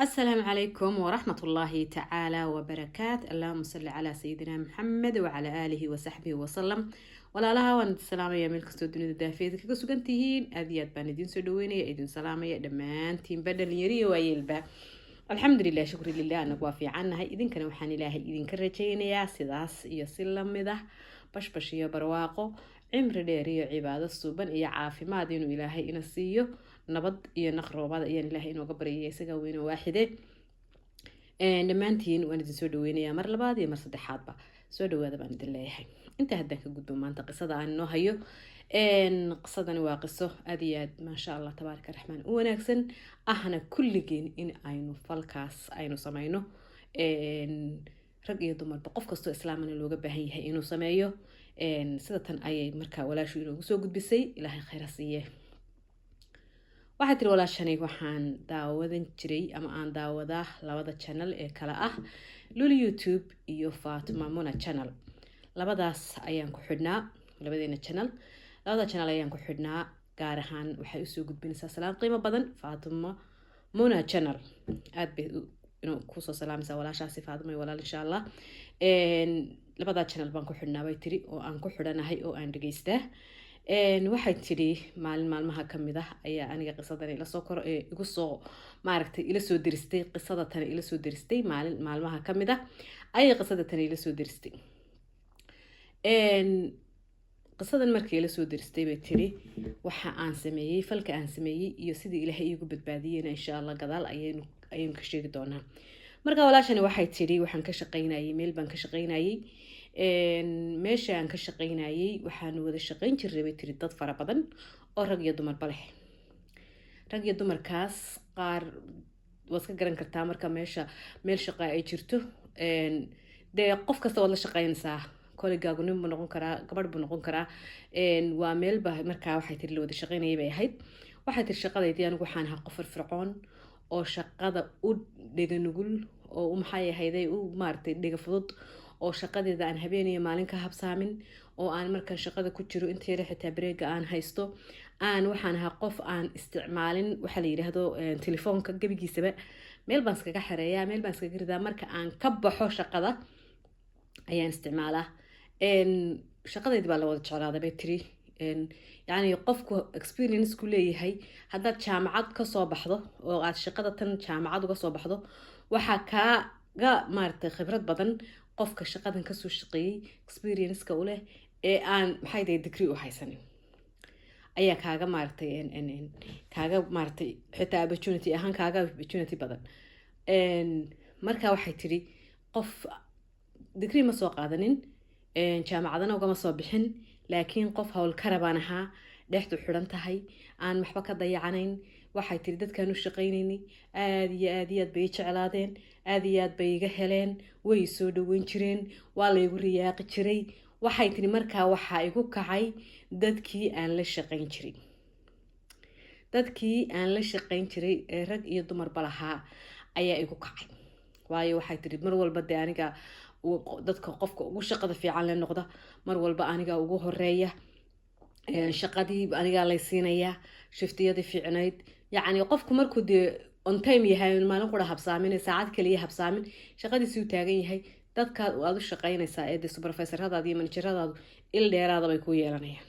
Asalaamu calaykum waraxmat ullaahi tacaala wabarakaat. Allahuma salli calaa sayidina Maxamed wacalaa aalihi wasaxbihi wasalam. Walaalaha, waan idin salaamaya meel kastoo dunida daafeeda kaga sugan tihiin. Aad iyo aad baan idiin soo dhaweynaya, idin salaamaya dhammaantiinba, dhalinyariyo waayeelba. Alxamdulilah, shukri lilah, anagu waa fiicannahay. Idinkana waxaan Ilaahay idinka rajaynayaa sidaas iyo si lamid ah, bashbash iyo barwaaqo, cimri dheer iyo cibaado suuban iyo caafimaad inuu Ilaahay ina siiyo. Nabad iyo naqroobada ayaan Ilaahay inooga baryaya, isagaa weyne waaxide. Dhammaantiin waan idin soo dhaweynayaa mar labaad iyo mar saddexaadba. Soo dhawaada baan idin leeyahay. Intaa haddaan ka gudbo, maanta qisada aan inoo hayo, qisadani waa qiso aada iyo aad, maasha Allah, tabaaraka raxmaan, u wanaagsan ahna kulligeen in aynu falkaas aynu sameyno, rag iyo dumarba, qof kastoo islaamana looga baahan yahay inuu sameeyo. Sida tan ayay markaa walaashu inoogu soo gudbisay, Ilaahay khayra siiye. Waxay tiri walaashani: waxaan daawadan jiray ama aan daawadaa labada channel ee kale ah Luli YouTube iyo Fatima Muna channel. Labadaas ayaan ku xidhnaa, labadeena channel, labada channel ayaan ku xidhnaa. Gaar ahaan waxay usoo gudbinaysaa salaam qiimo badan Fatima Muna channel. Aada bay inuu kusoo salaamaysaa walaashaasi Fatima. Walaal, insha Allah, labadaa channel baan ku xidhnaa, bay tiri, oo aan ku xidhanahay oo aan dhegeystaa. Waxay tidhi maalin maalmaha kamid ah ayaa aniga qisadan ilasoo koro igu soo, maaragtay, ila soo deristay. Qisada tani ila soo deristay maalin maalmaha kamid ah ayay qisada tani ila soo deristay. Qisadan markii ila soo deristay, bay tiri, waxa aan sameeyey, falka aan sameeyey iyo sidii Ilaahay iigu badbaadiyeyna, insha Allah, gadaal ayaynu ka sheegi doonaa. Marka walaashani waxay tidhi: waxaan ka shaqeynayay, meel baan ka shaqeynayay. Meesha aan ka shaqeynayay waxaanu wada shaqeyn jirnay, bay tiri, dad fara badan oo rag iyo dumarba leh. Rag iyo dumarkaas qaar waad ka garan kartaa. Marka meesha meel shaqa ay jirto, dee qof kasta waad la shaqeynaysaa. Colleague-gaagu nin buu noqon karaa, gabadh buu noqon karaa. Waa meelba markaa, waxay tiri, la wada shaqeynayay bay ahayd. Waxay tiri: shaqadaydii anigu waxaan ahaa qof firfircoon oo shaqada u dhega nugul oo u, maxay ahayday, u, maaragtay, dhega fudud, oo shaqadeeda aan habeen iyo maalin ka habsaamin, oo aan markaan shaqada ku jiro inta yara xitaa break-ga aan haysto, aan waxaan ahaa qof aan isticmaalin waxaa la yidhaahdo telefoonka gebigiisaba. Meel baan iskaga xereeyaa, meel baan iskaga ridaa. Marka aan ka baxo shaqada ayaan isticmaalaa. Shaqadaydi baa la wada jeclaaday, bay tiri. Yacni qofku experience ku leeyahay, haddaad jaamacad kasoo baxdo oo aad shaqada tan jaamacad uga soo baxdo, waxaa kaaga, maaragtay, khibrad badan qofka shaqadan kasoo shaqeeyey, experience-ka u leh, ee aan, maxay tahay, degree u haysanin ayaa kaaga, maaragtay, kaaga, maaragtay, xitaa opportunity ahaan kaaga opportunity badan. Marka waxay tiri: qof degree ma soo qaadanin, jaamacadana ugama soo bixin, laakiin qof howlkara baan ahaa, dhexdu xidhan tahay, aan waxba ka dayacanayn. Waxay tiri: dadkaan u shaqaynaynay aada iyo aad iyo aad bay i jeclaadeen, aada iyo aad bay iga heleen, way soo dhaweyn jireen, waa laygu riyaaqi jiray. Waxay tiri: markaa waxaa igu kacay dadkii aan la shaqayn jiray, dadkii aan la shaqayn jiray ee rag iyo dumarba lahaa ayaa igu kacay. Waayo, waxay tiri, mar walba dee aniga dadka qofka ugu shaqada fiican le noqda, mar walba aniga ugu horeeya shaqadii, anigaa lay siinayaa shift-iyadii fiicnayd. Yacni qofku markuu dee on time yahay, maalin qura habsaamin, saacad kaliya habsaamin, shaqadiisii u taagan yahay, dadka aad u shaqaynaysaa ee dee supervisor-adaada iyo manager-adaadu il dheeraada bay ku yeelanayaan.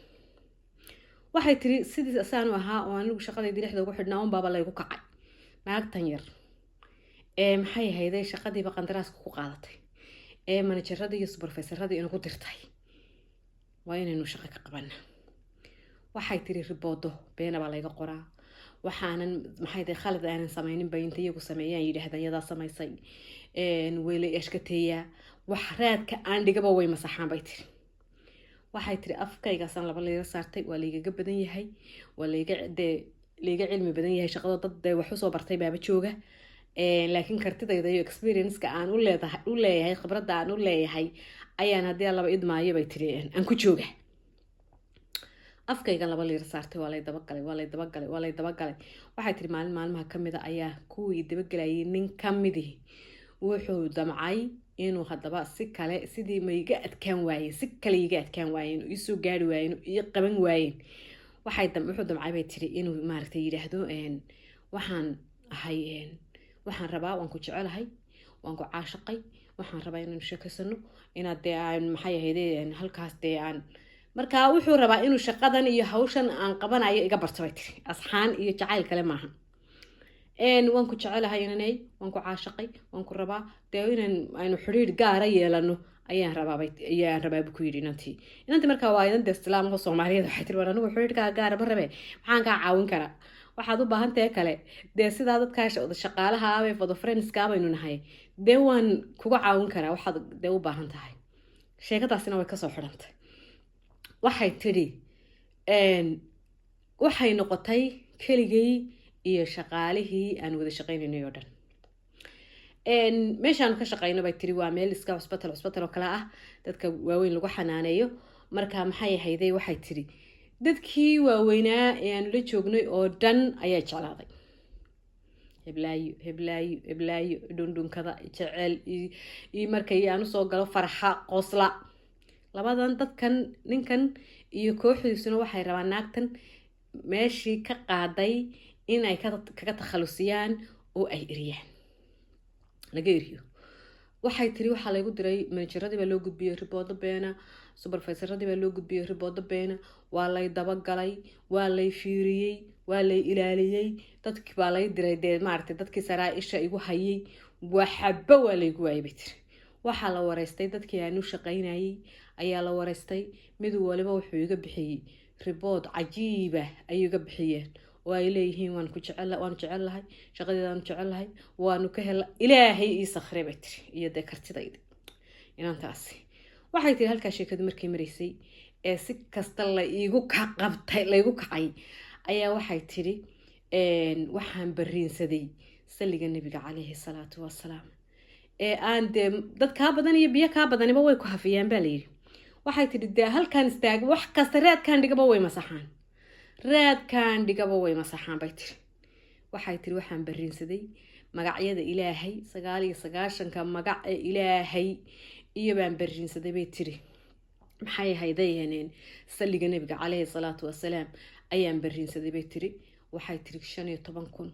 Waxay tiri: sidii asaanu ahaa oo anigu shaqadeydii dhexda ugu xidhnaa unbaaba laygu kacay. Naagtan yar ee, maxay ahayday, shaqadiiba qandaraaska ku qaadatay ee manager-adii iyo supervisor-adii inagu dirtay, waa inaynu shaqo ka qabana. Waxay tiri: report-o beena baa layga qoraa. Waxaanan, maxay tahay, khalad aanan sameynin bay inta iyagu sameeyaan yidhaahdaan yadaa samaysay. Way la ashkateeyaa, wax raadka aan dhigaba way masaxaan, bay tiri. Waxay tiri: afkaygaasaan laba layga saartay. Waa laygaga badan yahay, waa layga dee layga cilmi badan yahay shaqada, dad dee wax usoo bartay baaba jooga, laakiin kartidayda iyo experience-ka aan u leedahay, u leeyahay, khibradda aan u leeyahay ayaan, haddii aan laba idmaayo, bay tiri, aan ku jooga. Afkaygan laba liir saartay, waa lay dabagalay, waa lay dabagalay, waa lay dabagalay. Waxay tiri: maalin maalmaha kamida ayaa kuwii dabagelayay nin kamidii wuxuu damcay inuu haddaba si kale, sidii ma iga adkaan waayeen, si kale iga adkaan waayeen, iisoo gaari waayeen, ii qaban waayeen. Waxay wuxuu damcay, bay tiri, inuu, maaragtay, yidhaahdo waxaan ahay Waxaan rabaa, waan ku jecelahay, waan ku caashaqay, waxaan rabaa inaynu sheekaysano, inaad dee aan, maxay ahayde, halkaas dee aan. Marka wuxuu rabaa inuu shaqadan iyo hawshan aan qabanayo iga barto, bay tiri. Asxaan iyo jacayl kale maaha. Waan ku jecelahay inaney, waan ku caashaqay, waan ku rabaa dee inan aynu xidhiidh gaara yeelano ayaan rabaabay, ayaan rabaa, buu ku yidhi inantii. Inantii markaa waa inan dee islaamka Soomaaliyeed. Waxay tiri: "War, anigu xidhiidhkaa gaara ma rabe, maxaan kaa caawin karaa? Waxaad u baahan tahay kale dee sidaa dadkaa shaqaalaha abay wada friendska baynu nahay, dee waan kuga caawin karaa waxaad dee u baahan tahay." Sheekadaasina way kasoo xidhantay. Waxay tidhi waxay noqotay keligay iyo shaqaalihii aan wada shaqaynaynay oo dhan. Meeshaanu ka shaqayno, bay tiri, waa meel iska cusbatal, cusbatal oo kale ah, dadka waaweyn lagu xanaaneeyo. Marka maxay ahayday, waxay tiri dadkii waaweynaa ee aanu la joognay oo dhan ayaa jeclaaday. Heblaayo, heblaayo, heblaayo, dhundhunkada jecel iyo markay aan usoo galo farxa, qosla. Labadan dadkan, ninkan iyo kooxdiisuna, waxay rabaan naagtan meeshii ka qaaday inay kaga takhalusiyaan oo ay eriyaan, laga eriyo. Waxay tiri waxaa laygu diray manageradii baa loo gudbiyey reporto beena, supervisoradii baa loo gudbiyey reporto beena. Waa lay dabagalay, waa lay fiiriyey, waa lay ilaaliyey, dadkii baa lay diray dee, maaragtay, dadkii saraa-isha igu hayay. Waxaba waa laygu waayay, bay tiri. Waxaa la wareystay dadkii aan u shaqaynayay ayaa la wareystay. Mid waliba wuxuu iga bixiyey report cajiiba ayuu iga bixiyeen, oo ay leeyihiin waan ku jecel, waanu jecel lahay shaqadeedaanu jecel lahay, waanu ka hela. Ilaahay ii sakhray, bay tiri, iyo dee kartidayda. Inantaasi waxay tiri halkaa sheekadu markay maraysay ee si kasta la iigu ka qabtay, laygu kacay, ayaa waxay tiri waxaan bariinsaday salliga Nebiga calayhi salaatu wasalaam, ee aan dee dad kaa badan iyo biyo kaa badaniba way ku hafiyaan, baa layidhi. Waxay tidhi dee halkaan istaag, wax kasta raadkaan dhigaba way masaxaan, raadkaan dhigaba way masaxaan, bay tiri. Waxay tiri waxaan bariinsaday magacyada Ilaahay, 99-ka magac ee Ilaahay iyo baan bariinsaday, bay tiri. Maxay ahaydeen, salliga Nebiga caleyhi salaatu wasalaam ayaan bariinsaday, bay tiri. Waxay tiri 15,000,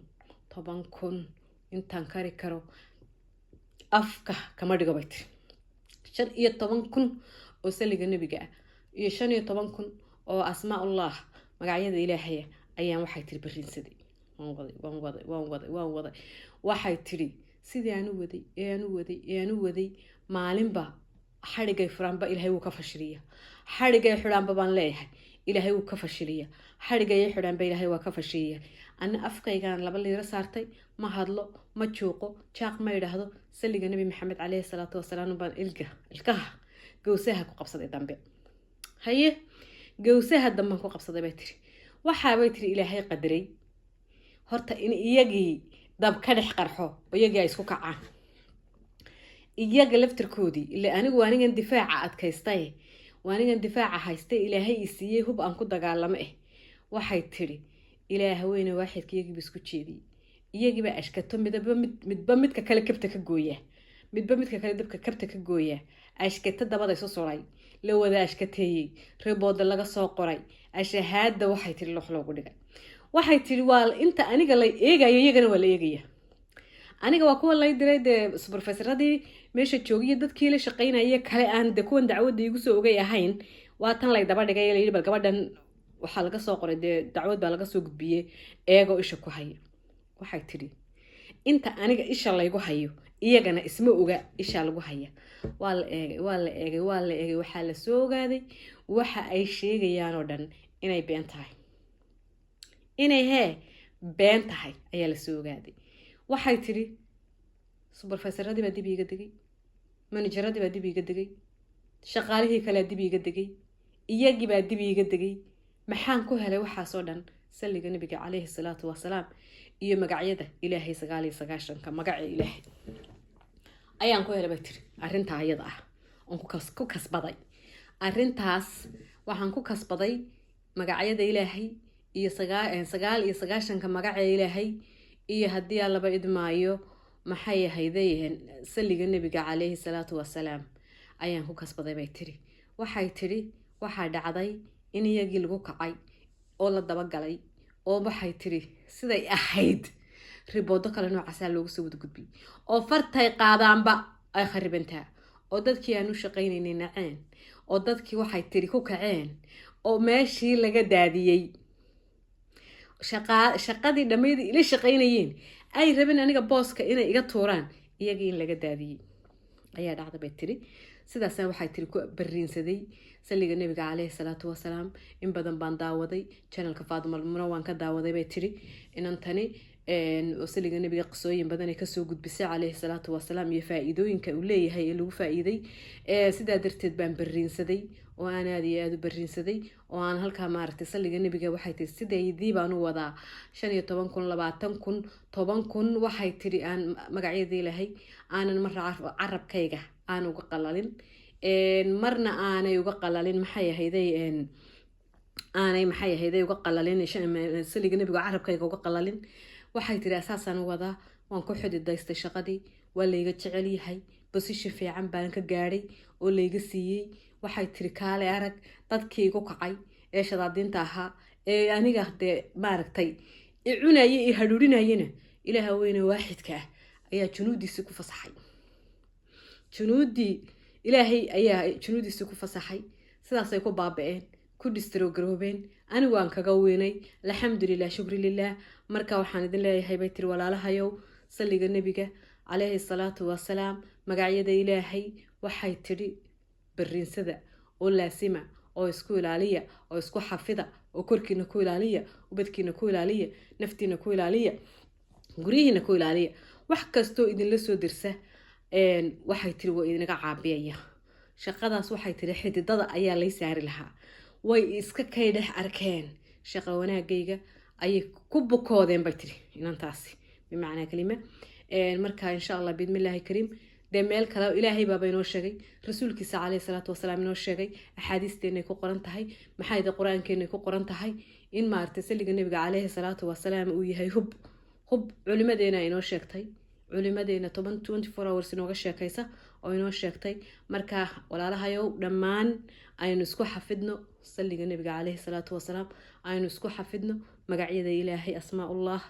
10,000 intaan kari karo afka kama dhigo, bay tiri. 15,000 oo salliga Nebiga ah iyo 15,000 oo asmaa-ullah, magacyada Ilaahaya, ayaan, waxay tiri, bariinsaday. Waan waday, waan waday, waan waday, waan waday. Waxay tidhi sidii aan u waday ee aan u waday ee aan u waday, maalinba xadhigay furaanba Ilaahay wuu ka fashiliya, xadhigay xidhaanba baan leeyahay Ilaahay wuu ka fashiliya, xadhigay xidhaanba Ilaahay waa ka fashiliya. Ana afkaygaan laba liiro saartay, ma hadlo, ma juuqo, jaaq ma idhaahdo. Salliga Nebi Maxamed caleyhi salaatu wasalaam baan ilga ilkaha gowsaha ku qabsaday dambe. Haye, gowsaha dambaan ku qabsaday, bay tiri. Waxaabay tiri Ilaahay qadaray horta in iyagii dab ka dhex qarxo oo iyagii ay isku kacaan, iyaga laftirkoodii. Ila anigu anigan difaaca adkaystay, anigan difaaca haystay, Ilaahay i siiyey hub aan ku dagaalamo eh. Waxay tidhi Ilaah weyne waaxidka iyagiiba isku jeediyey, iyagiiba ashkato, midaba mid, midba midka kale kabta ka gooya, midba midka kale dabka kabta ka gooya, ashkato dabada isu suray, la wada ashkateeyey, reporta laga soo qoray, ashahaada, waxay tiri, loox loogu dhigay. Waxay tiri waa inta aniga la eegayo, iyagana waa la eegaya. Aniga waa kuwa lay diray dee supervisoradii meesha joogiyo dadkii la shaqaynaya kale, aan de kuwan dacwadda igu soo ogay ahayn. Waa tan lay daba dhigay, layidhi bal gabadhan waxaa laga soo qoray dee, dacwad baa laga soo gudbiyey, eegoo isha ku haya. Waxay tidhi inta aniga isha laygu hayo, iyagana isma oga, ishaa lagu haya. Waa la eegay, waa la eegay, waa la eegay. Waxaa la soo ogaaday waxa ay sheegayaan oo dhan inay been tahay, inay hee been tahay ayaa lasoo ogaaday. Waxay tidhi supervisoradii baa dib iiga degay, manageradii baa dib iiga degay, shaqaalihii kalea dib iiga degay, iyagii baa dib iiga degay. Maxaan ku helay waxaasoo dhan? Salliga Nabiga caleyhi salaatu wasalaam iyo magacyada Ilaahay, 99-ka magaca Ilaahay ayaan ku helay, bay tiri. Arrintaa iyada ah oon ku kasbaday, arrintaas waxaan ku kasbaday magacyada Ilaahay iyo 99-ka magaca Ilaahay iyo haddii Allaba idmaayo, maxay ahayday, salliga Nebiga caleyhi salaatu wasalaam ayaan ku kasbaday, bay tiri. Waxay tidhi waxaa dhacday in iyagii lagu kacay oo la dabagalay, oo waxay tidhi siday ahayd Reporto kale noocaasaa loogu soo wada gudbiyey, oo fartay qaadaanba ay kharibantaa, oo dadkii aan u shaqaynaynay naceen, oo dadkii waxay tiri ku kaceen, oo meeshii laga daadiyey, shaqadii dhammaydii ila shaqaynayeen ay rabeen aniga booska inay iga tuuraan, iyagii in laga daadiyey ayaa dhacda, bay tiri. Sidaasna waxay tiri ku bariinsaday salliga Nabiga caleyhi salaatu wasalaam. In badan baan daawaday channelka Faadimalmuna, waan ka daawaday, bay tiri, inantani oo salliga Nabiga qisooyin badan ay kasoo gudbisay caleyhi salaatu wasalaam iyo faa-iidooyinka uu leeyahay ee lagu faa-iiday. Sidaa darteed baan bariinsaday oo aan aada iyo aada u bariinsaday, oo aan halkaa maaragtay salliga Nebiga, waxay tiri, sidaydii baan u wadaa. 15,000, 20,000, 10,000, waxay tiri, aan magacyadii lahay aanan marna carabkayga aan uga qalalin, marna aanay uga qalalin, maxay ahayday, aanay, maxay ahayday, uga qalalin saliga Nebiga carabkayga uga qalalin. Waxay tiri asaasaan u wadaa, waan ku xididaystay shaqadii, waa layga jecel yahay, position fiican baan ka gaadhay oo layga siiyey. Waxay tiri kaale arag dadkii igu kacay ee shadaadiinta ahaa ee aniga dee maaragtay i cunayay, i hadhuurinayana, Ilaaha weyne waaxidka ah ayaa junuudiisii ku fasaxay. Junuuddii Ilaahay ayaa junuudiisii ku fasaxay. Sidaasay ku baaba-een, ku distrogaroobeen. Anigu waan kaga weynay, alxamdulilah, shukri lilah. Marka waxaan idin leeyahay, bay tiri, walaalahayow, salliga Nebiga caleyhi salaatu wasalaam, magacyada Ilaahay, waxay tidhi, bariinsada oo laasima oo isku ilaaliya oo isku xafida oo korkiina ku ilaaliya, ubadkiina ku ilaaliya, naftiina ku ilaaliya, guryihiina ku ilaaliya. Wax kastoo idinla soo dirsa, waxay tiri, waa idinaga caabiyaya shaqadaas. Waxay tiri xididada ayaa lay saari lahaa, way iska kay dhex arkeen, shaqa wanaagayga ayay ku bukoodeen, bay tiri inantaasi, bimacnaa kalima. Marka insha Allah, biidnillaahi kariim, dee meel kale Ilaahay baaba inoo sheegay, rasuulkiisa caleyhi salaatu wasalaam inoo sheegay, axaadiisteenay ku qoran tahay, maxay de qur-aankeenay ku qoran tahay, in maaragtay salliga Nabiga caleyhi salaatu wasalaam uu yahay hub. Hub culimadeena inoo sheegtay, culimadeena toban 24 hours inooga sheekaysa oo inoo sheegtay. Marka walaalahayow, dhammaan aynu isku xafidno salliga Nabiga caleyhi salaatu wasalaam, aynu isku xafidno magacyada Ilaahay, asmaa-ullah,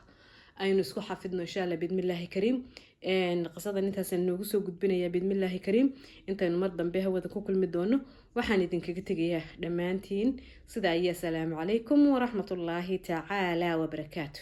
aynu isku xafidno insha Allah, biidnillaahi kariim. Qisadan intaasaan noogu soo gudbinayaa, biidnillaahi kariim. Intaynu mar dambe hawada ku kulmi doono, waxaan idinkaga tegayaa dhammaantiin sidaa iyo asalaamu calaykum waraxmatullaahi tacaala wabarakaatu.